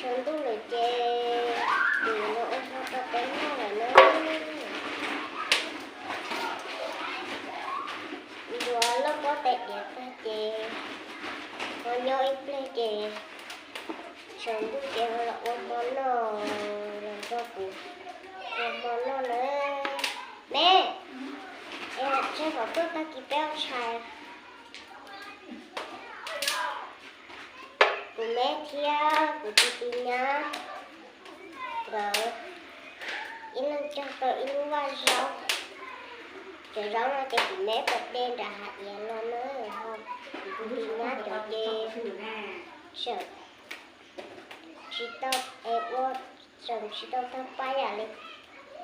Tsaus ntuj lawm ces kuv yuav los ua hmo rau peb noj lawm na. Yuav lauj kaub tais diav tag ces ho nyob ib pliag ces tsaus ntuj ces ho los ua hmo noj, los nrog kuv ua hmo noj na. Me, es tseg kom tuaj tag kis peb ua tshais. Kuv me thiab kuv tus tij nyab nkawd ib leeg cog tau ib lub vaj zaub. Cov zaub no ces kuv me pom dej nram hav iav los na, ho kuv tus tij nyab cov ces tseem tsis tau es ua, tseem tsis tau tag pab yam li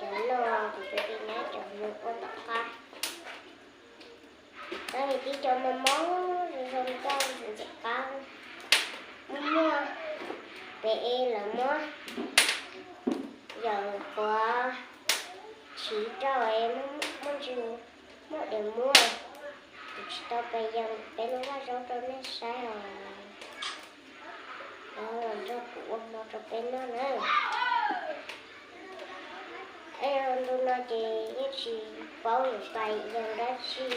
cov no, kuv tus tij nyab cov nws ua tom qab. Tab sis tib co mos mos zoo zoo nkauj ntxim qab, muaj muaj pem es lawv muab yawm quav chiv rau es muaj ntsis muaj diav muab, kuv tsis tau pes yees peb lub vaj zaub rau nej saib os. Los nrog kuv ua hmo rau peb noj na. Es ntu no ces yeej tsis paub yuav pais yees dab tsi,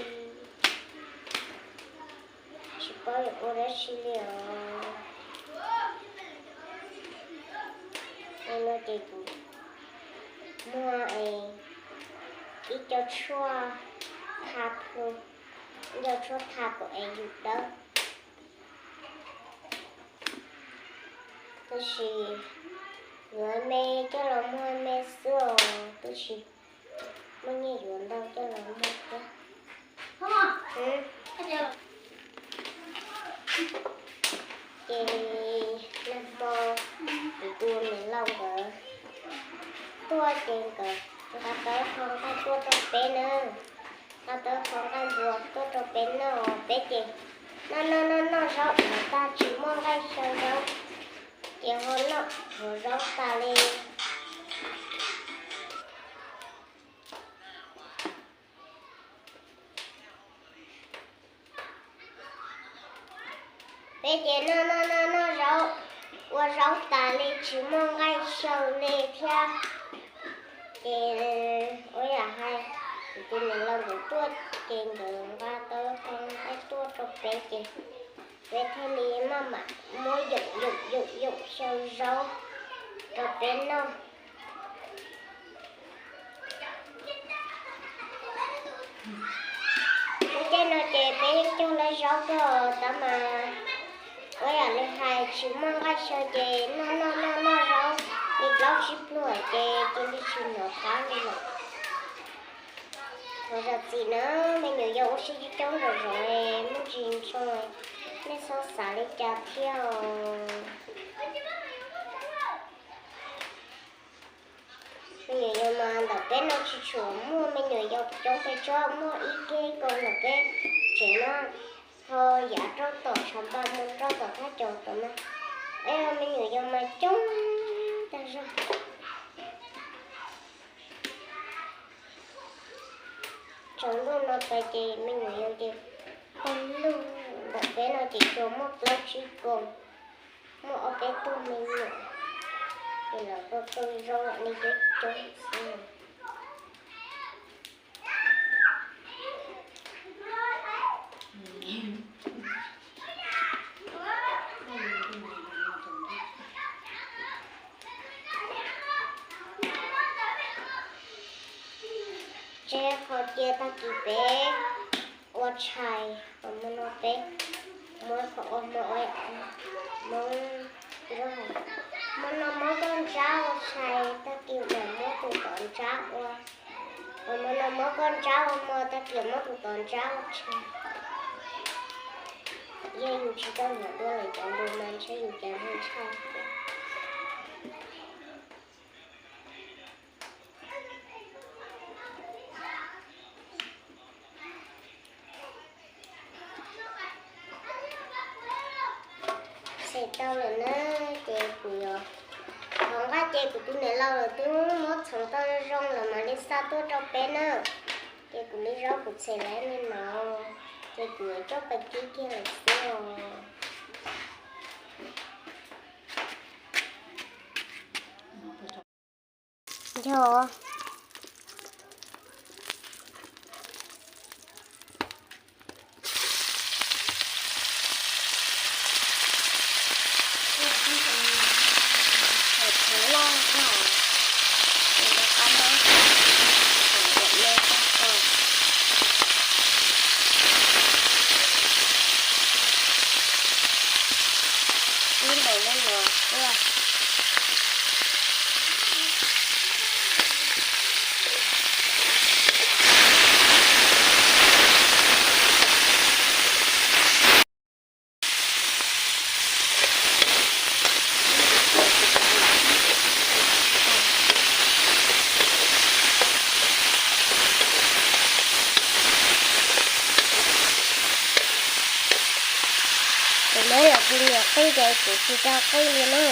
tsis paub yuav ua dab tsi li os. Ntu no ces kuv muag es ib co tshuaj tha plhu, ib co tshuaj tha kom es yus dawb. Tab sis yuav me coj los muag me xwb os, twb tsis muaj nyiaj yuav ntau coj los muag thiab. Ces nag hmo kuv tus niam laus nkawd tuaj ces nkawd nqa tau qho nqaij tuaj rau peb na, nqa tau qho nqaij npua tuaj rau peb noj, peb ces noj noj noj noj zaub ua tag tsis muaj nqaij xyaw zaub, ces ho noj ua zaub tas li. Peb ces noj noj noj noj zaub, ua zaub tas li tsis muaj nqaij xyaw li thiab. Ces ua yam hais, kuv tus niam laus nkawd tuaj ces nkawd nqa tau qho nqaij tuaj rau peb ces peb thiaj li maj mam muab yoom yoom yoom yoom xyaw zaub rau peb noj. Lub caij no ces peb yeej cog lawv zaub kawg tab mas ua yam li hais tsis muaj nqaij xyaw ces noj noj noj noj zaub li plaub tsib pluag ces cia li tsis hnov qab li lawm. Thov zam txim na, me nyuam yaus ua si coob coob zom zaws, muaj ntsis ntshai, nej txhob xav li cas thiab os. Me nyuam yaus mas ntawm peb no tsis tshua muaj me nyuam yaus coob pes tsawg, muaj ib keg kaus ntawm peb tsev no, ho yav rau tom tshav npas mus rau tom thaj caum tom no, es me nyuam yaus mas coob tag zog. Tsaus ntuj no pais ces me nyuam yaus ces pawg lug ntawm peb no ces tsuas muaj plaub tsib kaus, muaj ob peb tug me nyuam, ces lawv pawg pawg zoo li coob coob xwb. Tseg qhov cia tag kis peb ua tshais, qhov muaj no peb muab qhov ua hmo ua, Hmoob, Hmoob no muab koj ntsab ua tshais, tag kis mam muab tus tod ntsab ua. Qhov muaj no muab koj ntsab ua hmo, tag kis muab tus tod ntsab ua tshais. Yog yus tsis tau hnov dua lawm cov lus mas ntshe yus cas ntshai ntshai. Xem tau lawm na, ces kuv yuav thov nqaij ces kuv tus niam laus lawm twb muab txhoov tau zoo lawm mam li xa tuaj rau peb na. Ces kuv li zaub kuv txhem lawm li no, ces kuv yuav coj pais kib kiag lawm xwb os. cog. Tus no yog tus nyiam qeej ces kuv tsis tau qeej li na.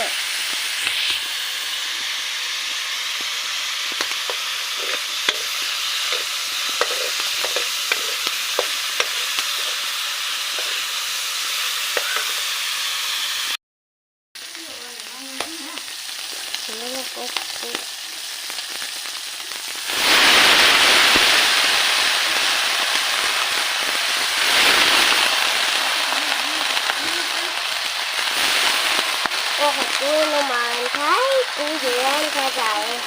Ua qhov kub no mas ntshai kub yuav ntshai zais,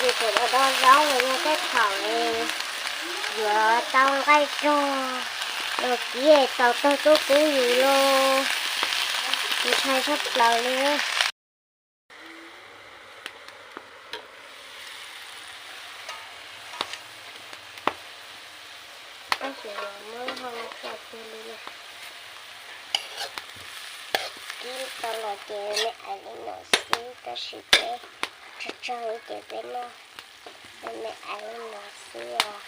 yus tseem los do zaub los yog tej thaum yuav tau nqaij rog los kib tau tawg tuaj kub yus los, ntshai tshaj plaws li. Tab sis muab ho tso kiag li. Kib tau los ces me ais li no xwb, tab sis peb tsawg tsawg ces peb noj me ais li no xwb os.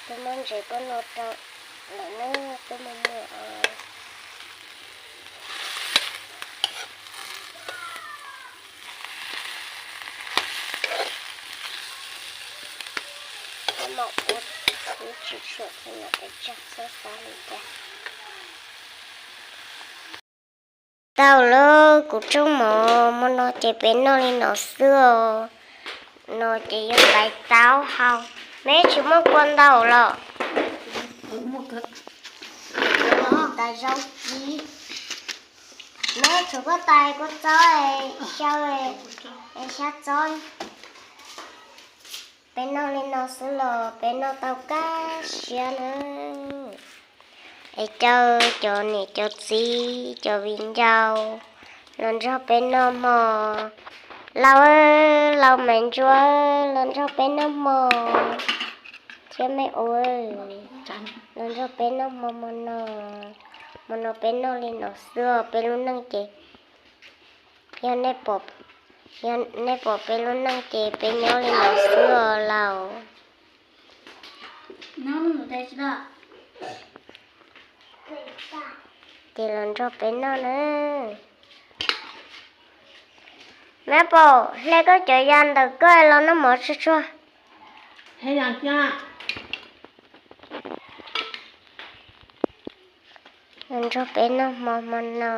Twb muab ntses tuaj no rau lawm na, twb muaj muaj os. Koj mam ua, kuv tsis tshua tau noj peb tsag xab xab li cas. Tau lawm, kuv tsoob mov hmo no ces peb noj li no xwb os. No ces yog tais taub hau, neb tsis muaj kua ntau los? Tas zaub kib, neb tshuav koj tais kua txob, xyaw, xyab txob. Peb noj li no xwb los peb noj tau kaj siab na. Es caw cov niam cov txiv cov viv ncaus los nrog peb noj hmo. Lauj, Lauj Maiv Ntsuab los nrog peb noj hmo thiab me ua, los nrog peb noj hmo hmo no. Hmo no peb noj li no xwb os, peb lub neej ces yog nej pom, yog nej pom peb lub neej ces peb nyob li no xwb os lauj. Ces los nrog peb noj na. Mab Paum, hle koj cov ya ntawm koj los noj mov tsuag tsuag. Los nrog peb noj hmo hmo no.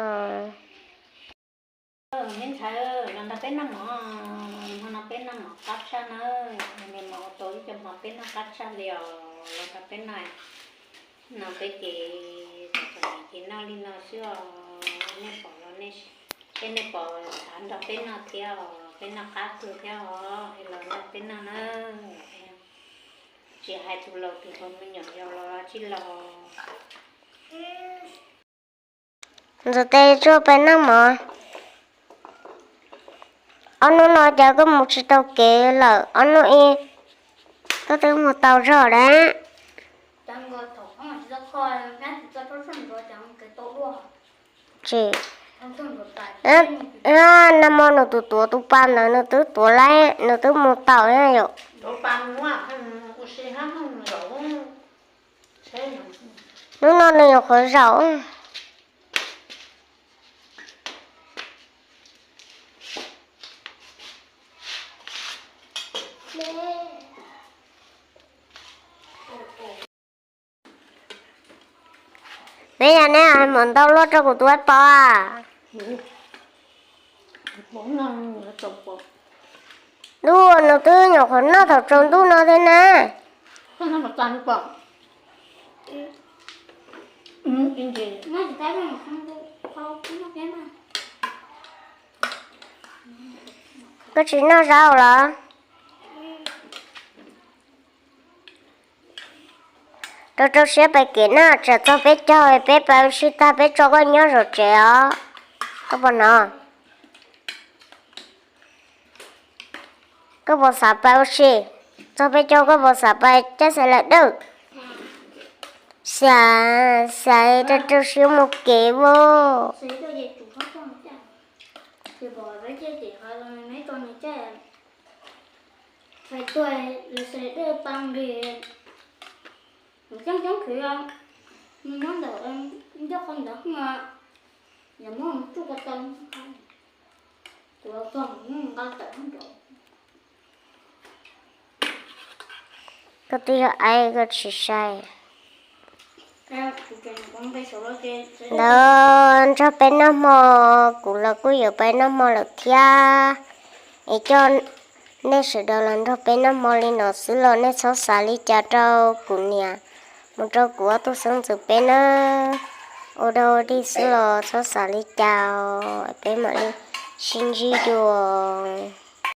Me ntxhais, los nrog peb noj mov, hmo no peb noj mov qab tshaj na. Me mov ua tau ib co hmo peb noj qab tshaj li os, los nrog peb noj. No peb ces, ces noj li no xwb os. Nej pom los, nej, nej pom xav nrog peb noj thiab os, peb noj qab kawg thiab os, los nrog peb noj na. Tsis hais tus laus tus hluas, me nyuam yaus los tsis los. Ntxuav tes tsuag peb noj mov. Ob hnub no cas koj mus tsis tau kev lawm, ob hnub ib koj twb mus tau zog lawm. Tsis, nag hmo nws tus tuav tus pa ntawd nws twb tuav lawm, nws twb mus tau yom. Hnub no nws nyuam qhuav zaum. Peb yog neb hais mus ntau luaj rau kuv tus poj. Ntuj, nws twb nyuam qhuav noj thaum tsaus ntuj no thiab na. Koj tsis noj zaub los? Rau rau siab pais kev na, tsam txog peb caug peb pais ua si tag peb tso koj nyob zaum tsev os. Koj puas hnov? Koj puas xav pais ua si? Txog peb caug koj puas xav pais caij xav lawm dawb? Xav, xav rau rau siab mus kev as. Hais tuaj lawv xav dej pa nqis, coob coob khwv, nws nyob ntawm ncauj qhov ntawd, yog muab tsuj ko taw, tus tog nqa tawm nrad. Koj twb yog aib koj tsis saib. Ntawd nrog peb noj hmo, kuv los kuj yuav pais noj hmo lawm thiab. Es coj nej sawv daws los nrog peb noj hmo li no xwb los nej txhob xav li cas rau kuv niam mus rau kuv ob tug xeeb ntxwv peb nawb. Ua dog ua dig xwb los txhob xav li cas, peb mam li sib ntsib dua.